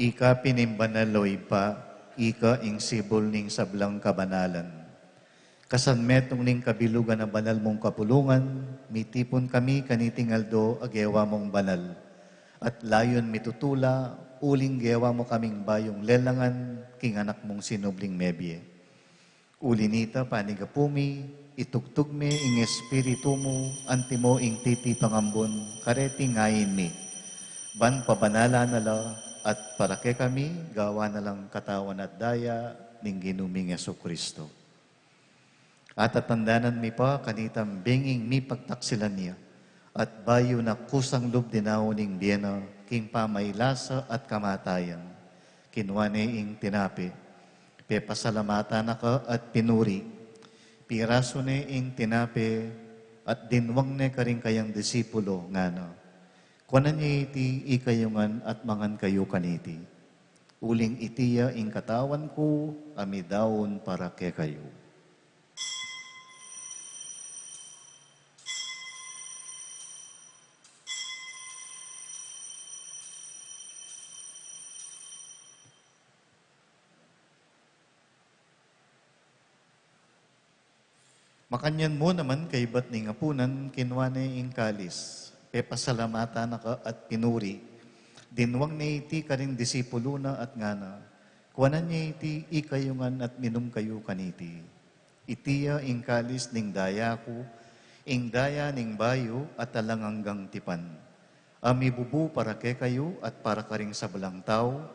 Ika pin ing banal, o Ibpa, ika ing sibul ning sablang kabanalan. Kasan metung ning kabilugan a banal mung kapulungan, mitipun kami kaniting aldo a gewa mung banal. At layun mitutula, uling gewa mu kaming bayung lelangan, king anak mung sinubling mebie. Uli nita, panigapu mi, itugtug me ing Espiritu mu, antimo ing titi pangambun, kareting ain mi. Ban pabanalan na la, at para kekami, gawan na lang katawan at daya, ning Ginu ming Jesucristo. Atatandanan mi pa, kanitang benging mipagtaksilan ya, at bayu na kusang lub dinaun ing bie na, king pamailasa at kamatayan. Kinua ne ing tinape, pepasalamatan na ka at pinuri. Pirasu ne ing tinape at dinwang ne karing kayang disipulo, ngana: Kuanan ye iti ikayu ngan at mangan kayu kaniti. Uling iti ya ing katawan ku a midaun para kekayu. Makanyan mu naman kaybat ning apunan, kinua ne ing kalis, pepasalamatan na ka at pinuri, dinwang ne iti karing disipulo na at ngana: Kuanan ye iti ikayu ngan at minum kayu kaniti. Iti ya ing kalis ning daya ku, ing daya ning bayu at alang anggang tipan, a mibubu para kekayu at para karing sablang tau,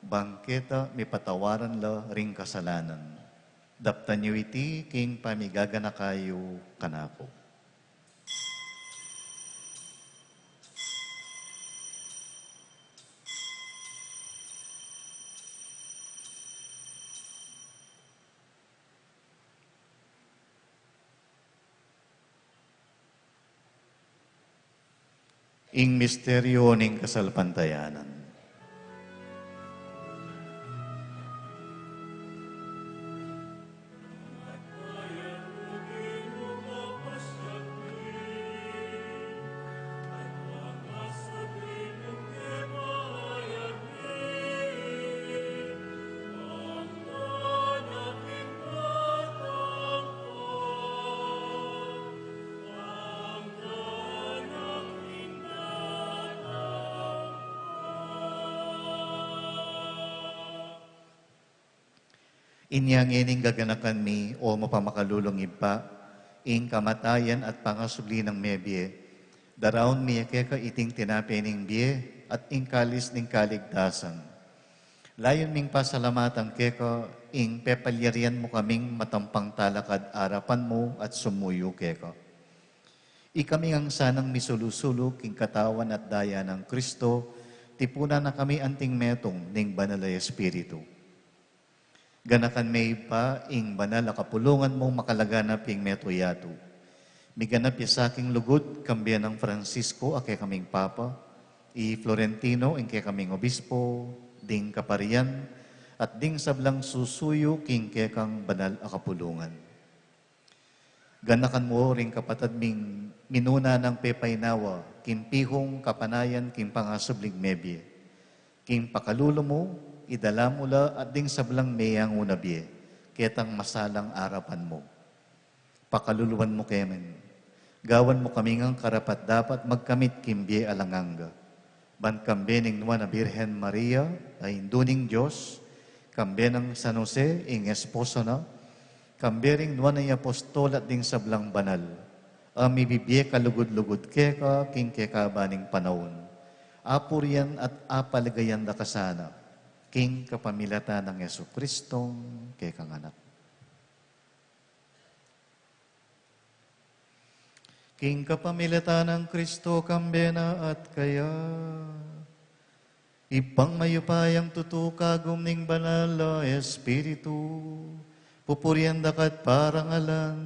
bang keta mipatawaran la ring kasalanan. Daptan yu iti king pamigaganaka yu kanaku. Ing misteryo ning kasalpantayanan. Inya ngening gaganakan mi, o mapamakalulung Ibpa, ing kamatayan at pangasubli nang mebie, daraun mi keka iting tinape ning bie at ing kalis ning kaligtasan. Layun ming pasalamatan keka ing pepalyarian mu kaming matampang talakad arapan mu at sumuyu keka. Ikami ngan sanang misulu-sulu king katawan at daya nang Kristo, tipunan na kami anting metung ning Banal a Espiritu. Ganakan me Ibpa ing banal a kapulungan mung makalaganap king metung yatu. Miganap ya sa king lugud, kambe nang Francisco a kekaming Papa, i Florentino ing kekaming Obispo, ding kaparian, at ding sablang susuyu king kekang banal a kapulungan. Ganakan mu ring kapatad ming minuna nang pepainawa king pihung kapanayan king pangasubling mebie. King pakalulu mu, idala mu la at ding sablang meyangu na bie, ketang masalang arapan mu. Pakaluluan mu kemin. Gawan mu kami ngang karapat-dapat magkamit king bie alang angga. Ban kambe ning Nuan a Birhen Maria, a Indu ning Dios, kambe nang San Jose, ing esposo na, kambe ring nuan a apostol at ding sablang banal, a mibibie kalugud-lugud keka king kekaba ning panaun, apurian at apaligayan da ka sana, king kapamilatan nang Jesucristo, kekang Anak. King kapamilatan nang Kristo, kambe na at kaya, Ibpang mayupayang tutu, kagum ning Banal a Espiritu, pupurian da ka at parangalan,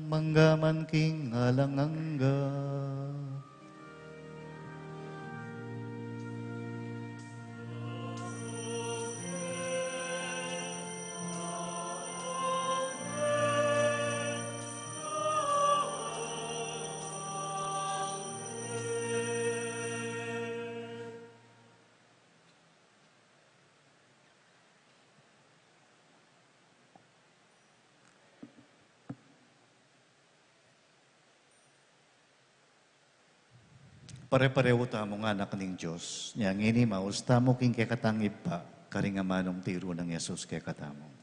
mangga man king alang angga. Pare-parehu tamung anak ning Dios. Nya ngeni, maus tamu king kekatang Ibpa, karing amanung tiru nang Jesus kekatamu.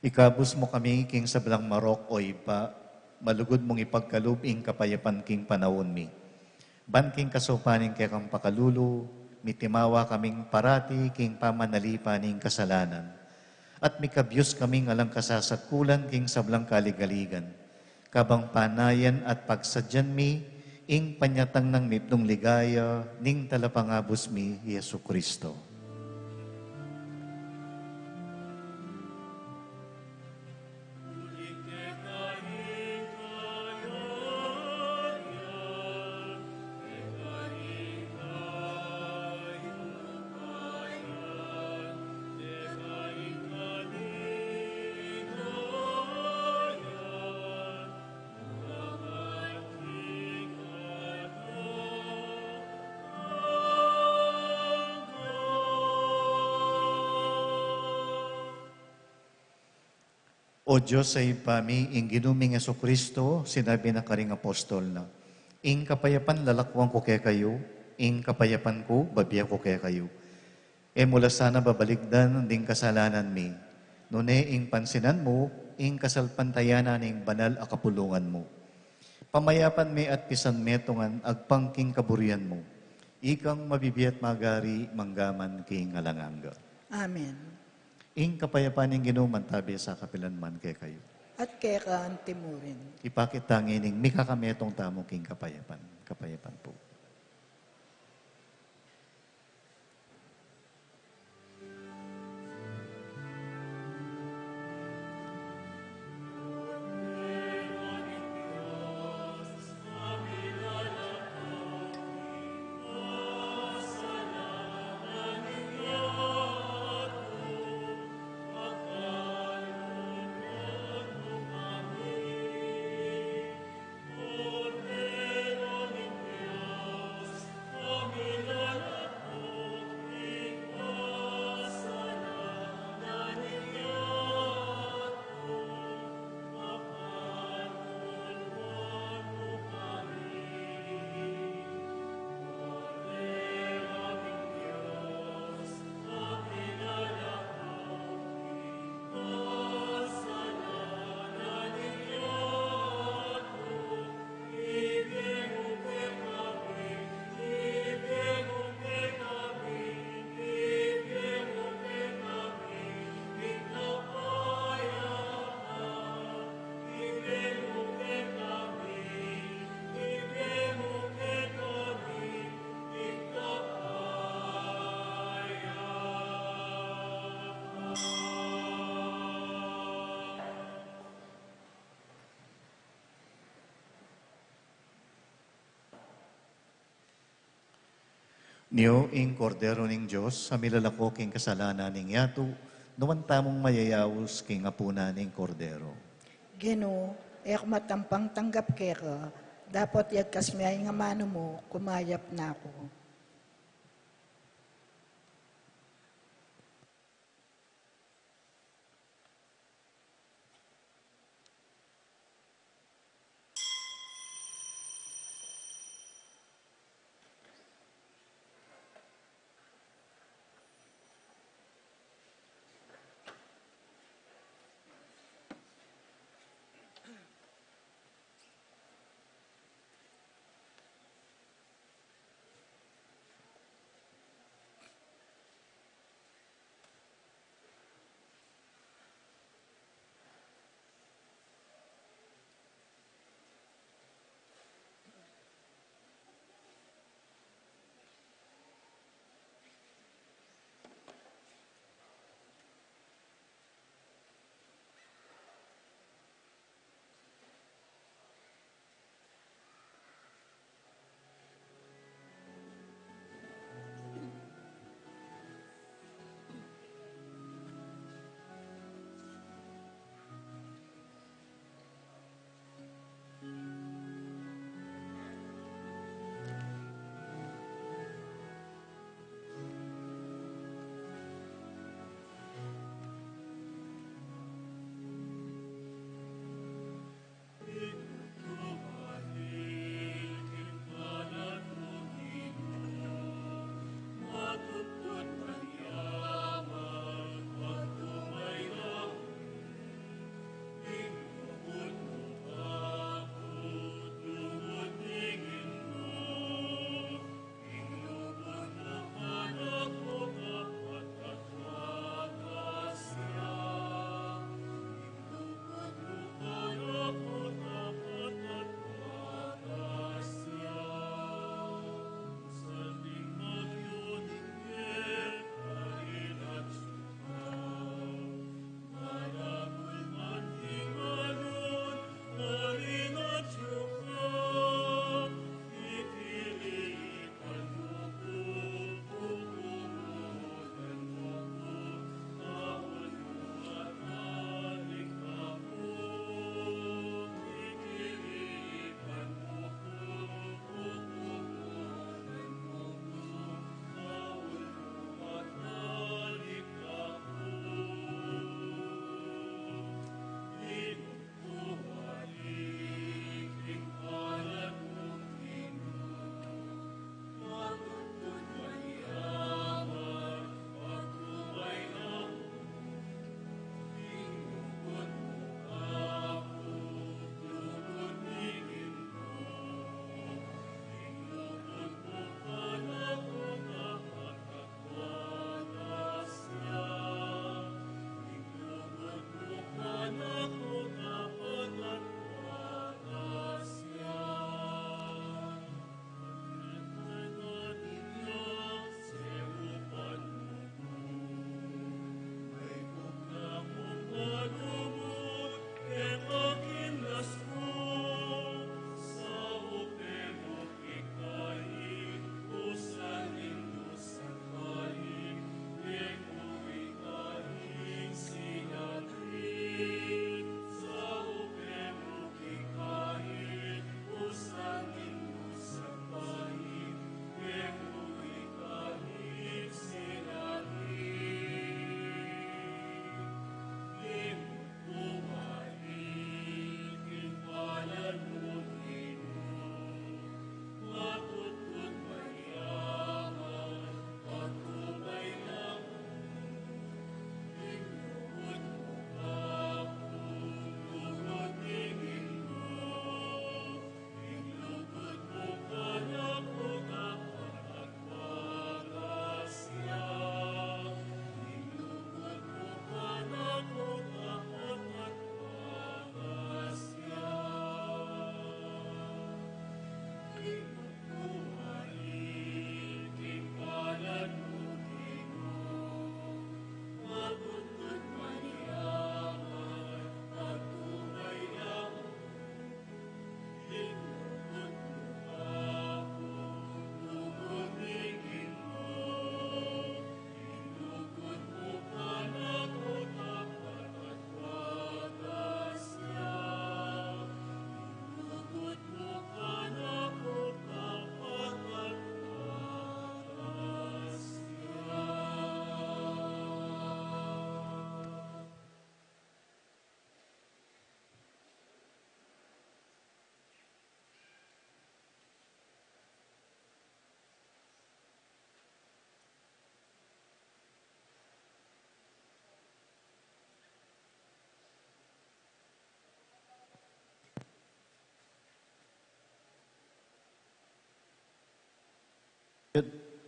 Ikabus mu kami king sablang marok, o Ibpa, malugud mung ipagkalub ing kapayapan king panaun mi. Ban king kasaupan ning kekang pakalulu, mitimawa kaming parati king pamanalipan ning kasalanan, at mikabyus kaming alang kasasagkulan king sablang kaligaligan, kabang panayan at pagsadyan mi ing panyatang nang mitlung ligaya ning Talapangabus mi, Jesu Cristo. O Dios a Ibpa mi, ing Ginu ming Jesucristo, sinabi na karing apostol na, "Ing kapayapan lalakuan ku kekayu, ing kapayapan ku babie ku kekayu." E mu la sana babalikdan ding kasalanan mi, nune ing pansinan mu ing kasalpantayanan ning banal a kapulungan mu. Pamayapan me at pisan metungan agpang king kaburian mu. Ikang mabibie at magari mangga man king alang angga. Amen. Ing kapayapan ning Ginu mantabi sa kapilan man kekayu. At keka antimurin. Ipakit ta ngening mikakametung tamu king kapayapan. Kapayapan pu. Nio ing Kordero ning Dios, a milalako king kasalanan ning yatu, nuan tamung mayayaus king apunan ning Kordero. Ginu, e ku matampang tanggap keka, dapot yagkas me ing amanu mu, kumayap na ku.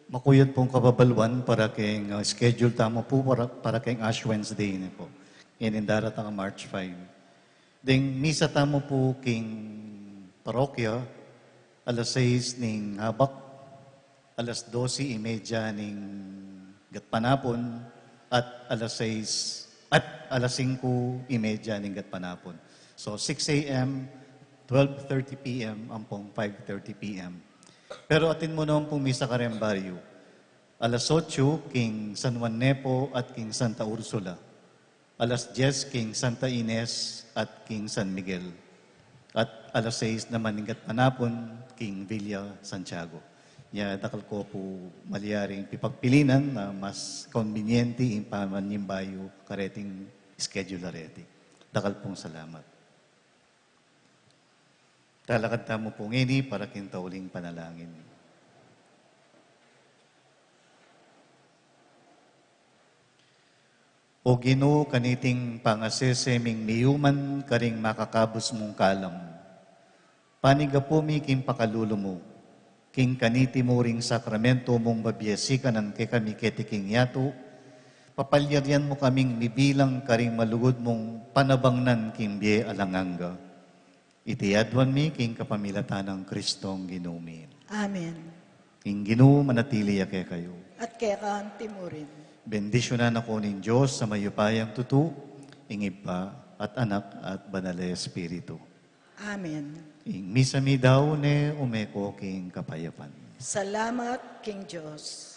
Makuyad pung kababaluan para keng, uh, schedule tamu pu para, para keng Ash Wednesday ini pu. Ini daratang March five. Deng misa tamu pu king parokya, alas sais ning habak, alas dose y media ning gatpanapun, at alas sais, at alas singko y media ning gatpanapun. So, six a.m., twelve thirty p.m., ampong five thirty p.m. Pero atin mu naman pung misa kareng baryu. Alas otso king San Juan Nepo at king Santa Ursula. Alas dyes king Santa Ines at king San Miguel. At alas sais naman ning gatpanapun king Villa Santiago. Nya, dakal ko pu malyaring pipagpilinan na mas konbinyente ing pamanyimbayu kareting schedule a reti. Dakal pung salamat. Talakad tamu pu ngeni para king tauling panalangin. O Ginu, kaniting pangasese ming miyuman karing makakabus mung kalam, panigapu mi king pakalulu mu, king kaniti mu ring sakramento mung babie sikanan kekami keti king yatu, papalyarian mu kaming mibilang karing malugud mung panabangnan king bie alang angga. Iti aduan mi king kapamilatan nang Kristong Ginu mi. Amen. Ing Ginu manatili ya kekayu. At keka anti mu rin. Bendisyunan na ko ning Dios a mayupayang tutu, ing Ibpa, at Anak, at Banal a Espiritu. Amen. Ing misa mi dau ne, ume ko king kapayapan. Salamat king Dios.